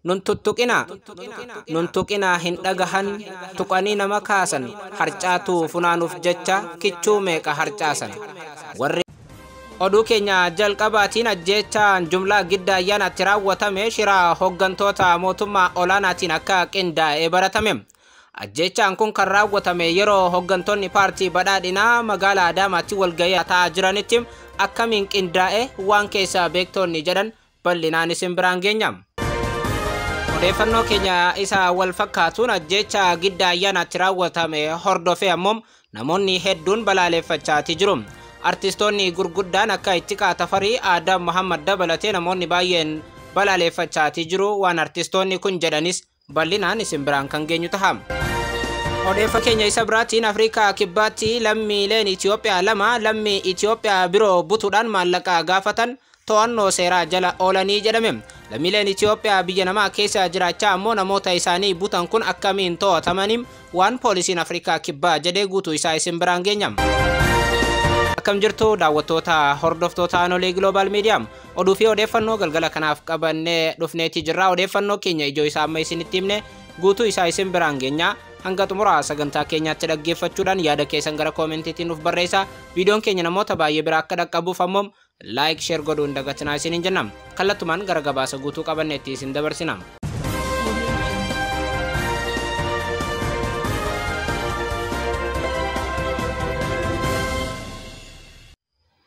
Nun tuttuqinaa, nun tuqinaa hin dhagahan, tuqanii nama kaasan, harcaatuu funaanuuf jecha kichuu meeqa harcaasan. Warri oduu keenya jalqabaatiin ajjeechaan jumlaa Gidda Ayyaanaatti raawwatame shiraa hooggantoota mootummaa olaanaatiin akka qindaa'ee baratame. Ajjeechaan kun kan raawwatame yeroo hooggantoonni paartii badhaadhinaa magaalaa Adaamaatti walgahii taa'aa jiranitti akkamiin qindaa'e waan keessaa beektonni jedhan bal'inaan isin biraan geenya. Odeeffannoo keenya isa wal fakkaatuun ajjeechaa Gidda Ayyaanaatti raawwatame hordofee ammoo namoonni hedduun balaaleffachaati jiru. Artistoonni gurguddaan akka Ittiqaa Tafarii, Aadaam Muhammad dabalatee namoonni baay'een balaaleffachaati jiru. Waan artistoonni kun jedhanis bal'inaan isin biraan kan geenyu taha. Odeeffa keenya isa biraatiin Afrikaa Kibbaatti lammiileen Itoophiyaa lama lammii Itoophiyaa biroo butuudhaan maallaqa gaafatan to'annoo seeraa jala oolanii jedhame. Lammiileen Itoophiyaa biyya namaa keessa jiraachaa ammoo namoota isaanii butan kun akkamiin to'atamanii waan poolisiin Afrikaa Kibbaa jedhee guutuu isaa isin biraan geenya. Akkam jirtu daawwattoota hordoftoota Aanolee Global Media, oduu fi odeeffannoo galgala kanaaf qabannee dhufneeti jirra. Odeeffannoo keenya ijoo isaa amma isinitti himne guutuu isaa isin biraan geenya. Hanga xumura sagantaa keenyaatti dhaggeeffachuudhaan yaada keessan gara koomentiitiin nuuf barreessaa. Viidiyoon keenya namoota baay'ee bira akka dhaqqabuuf ammoo like, share godhuu hin dagatinaa isiniin jenna. Kallattumaan gara gabaasa guutuu qabanneetti isin dabarsina.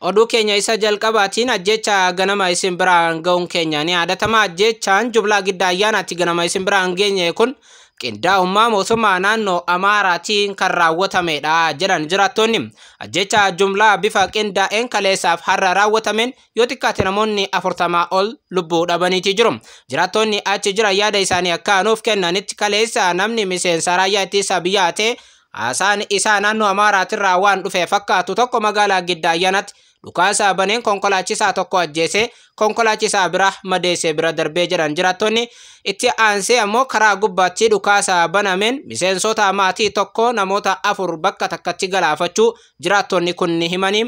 Oduu keenya isa jalqabaatiin ajjeechaa ganama isin biraan ga'uun keenya ni yaadatama. Ajjeechaan jumlaa Gidda Ayyaanaatti ganama isin biraan geenye kun qindaa'ummaa mootummaa naannoo Amaaraatiin kan raawwatamedha jedhan jiraattonni. Ajjeechaa jumlaa bifa qindaa'een kaleessaaf har'a raawwatameen yoo xiqqaate namoonni 40 ol lubbuu dhabaniiti jiru. Jiraattonni achi jiran yaada isaanii akka nuuf kennanitti kaleessa namni miseensa raayyaa ittisa biyyaa ta'e haasaan isaa naannoo Amaaraatirraa waan dhufe fakkaatu tokko magaalaa Gidda Ayyaanaatti dhukaasa baneen konkolaachisaa tokko ajjeese konkolaachisaa bira madeesse bira darbee jedhan jiraattonni. Itti aansee ammoo karaa gubbaatti dhukaasa banameen miseensota maatii tokko namoota 4 bakka takkatti galaafachuu jiraattonni kun ni himanii.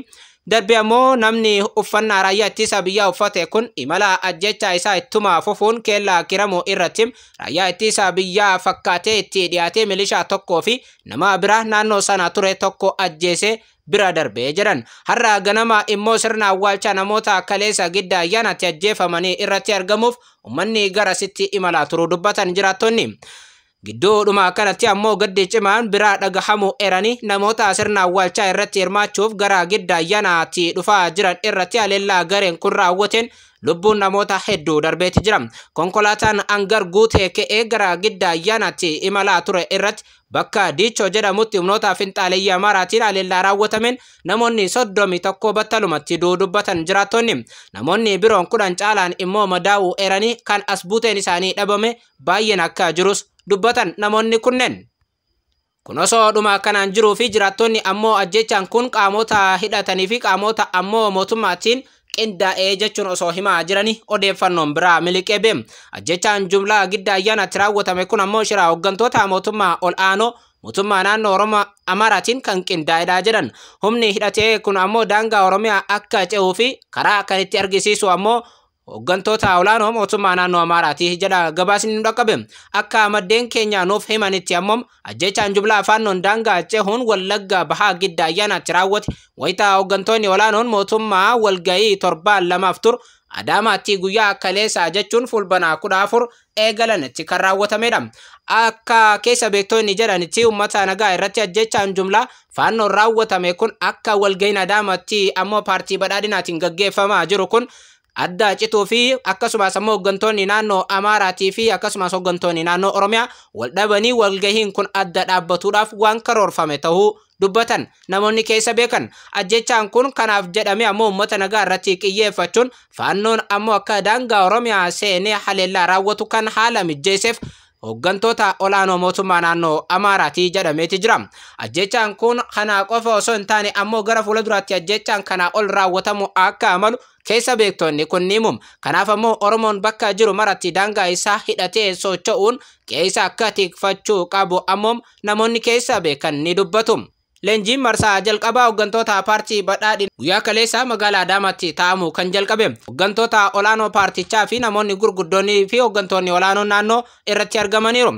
Darbee ammoo namni uffannaa raayyaa ittisa biyyaa uffate kun imala ajjechaa isaa ittuma fufuun keellaa kiramuu irratti raayyaa ittisa biyyaa fakkaatee itti dhiyaatee milishaa tokkoo fi nama bira naannoo sana ture tokko ajjeese bira darbee jedhan. Har'a ganama immoo sirna awwaalchaa namoota kaleessa Gidda Ayyaanaatti ajjeefamanii irratti argamuuf uummanni garasitti imalaa turuu dubbatan jiraattonni. Gidduudhuma kanatti ammoo gaddi cimaan biraa dhagahamu eeranii namoota sirna awwaalchaa irratti hirmaachuuf gara Gidda Ayyaanaatti dhufaa jiran irratti haleellaa gareen kun raawwateen lubbuun namoota hedduu darbeeti jira. Konkolaataan hangar guutee ka'ee gara Gidda Ayyaanaatti imalaa ture irratti bakka Diichoo jedhamutti humnoota finxaaleyyii Amaaraatiin haleellaa raawwatameen namoonni 31 battalumatti du'uu dubbatan jiraattonni. Namoonni biroon 10 caalaan immoo madaa'uu eeranii kan as buuteen isaanii dhabame baay'een akka jirus dubbatan namoonni kunneen. Kun osoo dhuma kanaan jiruu fi jiraattonni ammoo ajjechaan kun qaamota hidhatanii fi qaamota ammoo mootummaatiin qindaa'ee jechuun osoo himaa jiranii odeeffannoon biraa miliqee beem. Ajjechaan jumlaa Gidda Ayyaanaatti raawwatame kun ammoo shiraa hooggantoota mootummaa ol aanoo mootummaa naannoo Oromoo Amaaraatiin kan qindaa'edha jedhan. Humni hidhatee kun ammoo daangaa Oromiyaa akka ce'uu fi karaa kan itti argisiisu ammoo hooggantoota olaanoo mootummaa naannoo Amaaraati jedha gabaasni nu dhaqqabe. Akka maddeen keenya nuuf himanitti ammoo ajjechaan jumlaa faannoon daangaa cehuun Wallagga Bahaa Gidda Ayyaanaatti raawwate wayitaa hooggantoonni olaanoon mootummaa walgahii 2 turu Adaamaatti guyyaa kaleessaa jechuun fulbanaa 14 eegalanitti kan raawwatamedha. Akka keessa beektonni jedhanitti uummata nagaa irratti ajjechaan jumlaa faannoon raawwatame kun akka walgahiin Adaamaatti ammoo paartii badhaadhinaatiin gaggeeffamaa jiru kun adda cituu fi akkasumas ammoo hooggantoonni naannoo Amaaraatii fi akkasumas hooggantoonni naannoo Oromiyaa wal dhabanii walgahiin kun adda dhaabbatuudhaaf waan karoorfame ta'uu dubbatan namoonni keessa beekan. Ajjechaan kun kanaaf jedhame ammoo uummata nagaa irratti xiyyeeffachuun faannoon ammoo akka daangaa Oromiyaa seenee haleellaa raawwatu kan haala mijeesseef hooggantoota olaanoo mootummaa naannoo Amaaraatii jedhameeti jira. Ajjechaan kun kanaa qofa osoo hin taane ammoo gara fuulduraatti ajjechaan kanaa ol raawwatamu akka amalu keessa beektonni kun ni himu. Kanaaf ammoo Oromoon bakka jiru maratti daangaa isaa hidhatee socho'uun qe'ee isaa akka tikfachuu qabu ammoo namoonni keessa beekan ni dubbatu. Leenjiin marsaa jalqabaa hooggantoota paartii badhaadhina guyyaa kaleessaa magaalaa Adaamaatti taa'amu kan jalqabe. Hooggantoota olaanoo paartichaa fi namoonni gurguddoonnii fi hooggantoonni olaanoon naannoo irratti argamaniiru.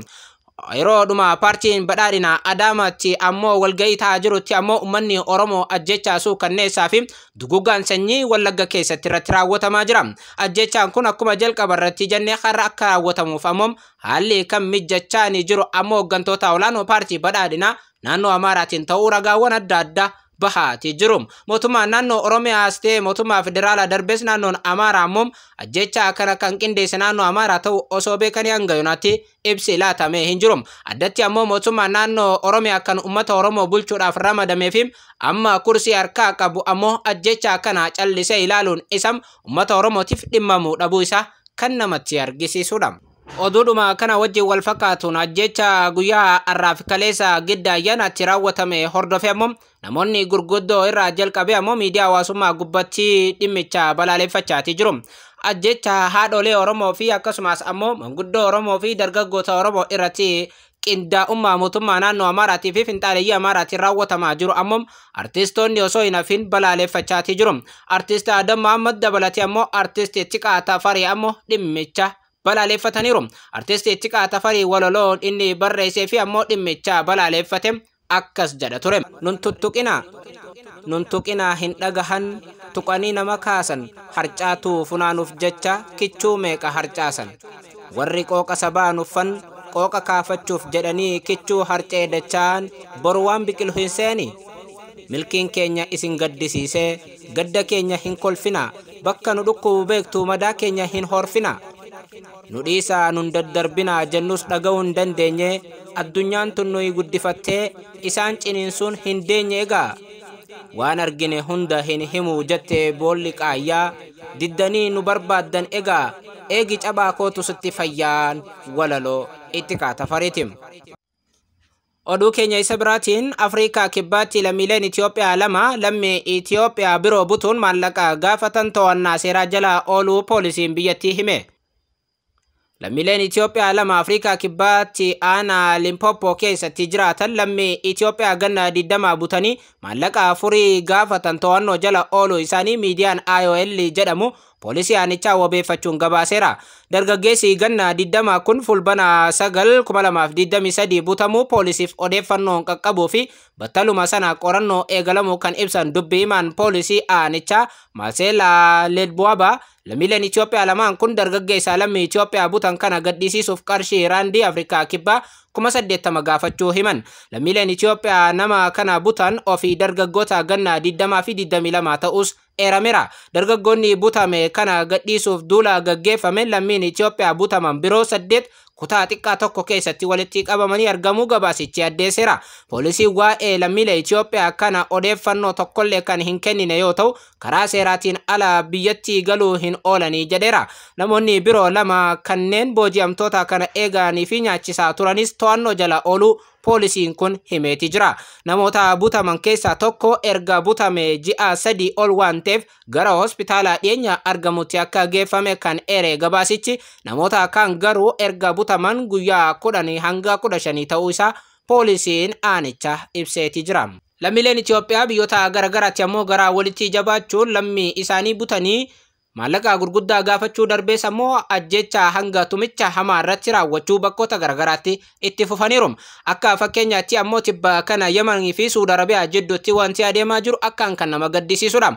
Yeroo dhuma paartiin badhaadhina Adaamaatti ammoo walgahii taa'aa jirutti ammoo uummanni Oromoo ajjechaa suukanneessaa fi duguuggaan sanyii Wallagga keessatti irratti raawwatamaa jira. Ajjechaan kun akkuma jalqaba irratti jennee har'a akka raawwatamuuf ammoo haalli kan mijjachaa ni jiru ammoo hooggantoota olaanoo paartii badhaadhinaa naannoo Amaaraatiin ta'uu ragaawwan adda addaa bahaatii jiru. Mootummaan naannoo Oromiyaas ta'e mootummaa federaalaa darbees naannoon Amaaraa ammoo ajjechaa kana kan qindeesse naannoo Amaaraa ta'uu osoo beekanii hanga yoonaatti ibsi laatamee hin jiru. Addatti ammoo mootummaan naannoo Oromiyaa kan uummata Oromoo bulchuudhaaf ramadamee fi amma kursii harkaa qabu ammoo ajjechaa kana callisee ilaaluun isa uummata Oromootiif dhimmamuu dhabuu isaa kan namatti argisiisudha. Oduudhuma kana wajjin wal fakkaatuun ajjecha guyyaa har'aaf kaleessa Gidda Ayyaanaatti raawwatame hordofee ammoo namoonni gurguddoo irraa jalqabee ammoo miidiyaa hawaasummaa gubbatti dhimmicha balaaleffachaati jiru. Ajjecha haadholee Oromoo fi akkasumas ammoo manguddoo Oromoo fi dargaggoota Oromoo irratti qindaa'ummaa mootummaa naannoo Amaaraatii fi finxaaleyyii Amaaraatiin raawwatamaa jiru ammoo artistoonni osoo hin hafin balaaleffachaati jiru. Artist Adam Muhammad dabalatee ammoo artist Ittiqaa Tafarii ammoo dhimmicha balaaleffataniiru. Artist Ittiqaa Tafarii walaloon inni barreessee fi ammoo dhimmicha balaaleffate akkas jedha ture. Nun tuttuqinaa. Nun tuqinaa hin dhagahan tuqanii nama kaasan harcaatuu funaanuuf jecha kichuu meeqa harcaasan. Warri qooqa sabaa nuffan qooqa kaafachuuf jedhanii kichuu harcee dachaan boru waan biqilu hin seeni. Milkiin keenya isin gaddisiisee gadda keenya hin kolfinaa bakka nu dhukkubu beektu madaa keenya hin horfinaa. Nu dhiisaa nun daddarbinaa jennus dhaga'uu hin dandeenye addunyaan tun nuyi guddifattee isaan ciniinsuun hin deenye egaa. Waan argine hunda hin himu jettee boolli qaayyaa diddanii nu barbaaddan egaa eegi cabaa kootu sitti fayyaan walaloo Ittiqaa Tafariitim. Oduu keenya isa biraatiin Afrikaa Kibbaatti lammiileen Itoophiyaa lama lammii Itoophiyaa biroo butuun maallaqa gaafatan to'annaa seeraa jala ooluu poolisiin biyyattii hime. Lammiileen Itoophiyaa lama Afrikaa Kibbaatti aanaa Limpopo keessatti jiraatan lammii Itoophiyaa ganna 20 butanii maallaqa afurii gaafatan to'annoo jala ooluu isaanii miidiyaan IOL jedhamu poolisii aanichaa wabeeffachuun gabaaseera. Dargaggeessi ganna 20 kun Fulbana 9 2023 butamuu poolisiif odeeffannoon qaqqabuu fi battaluma sana qorannoo eegalamuu kan ibsan dubbii himaan poolisii aanichaa Maaseelaa Ledbu'aba lammiileen Itoophiyaa lamaan kun dargaggeessa lammii Itoophiyaa butan kana gadhiisiisuuf qarshii raandii Afrikaa Kibbaa 80,000 gaafachuu himan. Lammiileen Itoophiyaa nama kana butan ofii dargaggoota ganna 20 fi 22 ta'us eerameera. Dargaggoonni butame kana gadhiisuuf duula gaggeeffame lammiin Itoophiyaa butaman biroo 8 kutaa xiqqaa tokko keessatti walitti qabamanii argamuu gabaasichi addeesseera. Poolisiin waa'ee lammiilee Itoophiyaa kana odeeffannoo tokkollee kan hin kennine yoo ta'u karaa seeraatiin ala biyyatti galuu hin oolanii jedheera. Namoonni biroo lama kanneen booji'amtoota kana eeganii fi nyaachisaa turanis to'annoo jala ooluu poolisiin kun himeeti jira. Namoota butaman keessaa tokko erga butame ji'a 3 ol waan ta'eef gara hospitaala dhiyeenya argamutti akka geeffame kan eere gabaasichi namoota kaan garuu erga butaman guyyaa 10 hanga 15 ta'uu isaa poolisiin aanichaa ibseeti jira. Lammiileen Itoophiyaa biyyoota garaagaraatti ammoo garaa walitti jabaachuun lammii isaanii butanii maallaqa gurguddaa gaafachuu darbees ammoo ajjecha hanga tumicha hamaa irratti raawwachuu bakkoota garaagaraatti itti fufaniiru. Akka fakkeenyaatti ammoo tibba kana Yemanii fi Suudi Arabiyaa jidduutti wanti adeemaa jiru akkaan kan nama gaddisiisudha.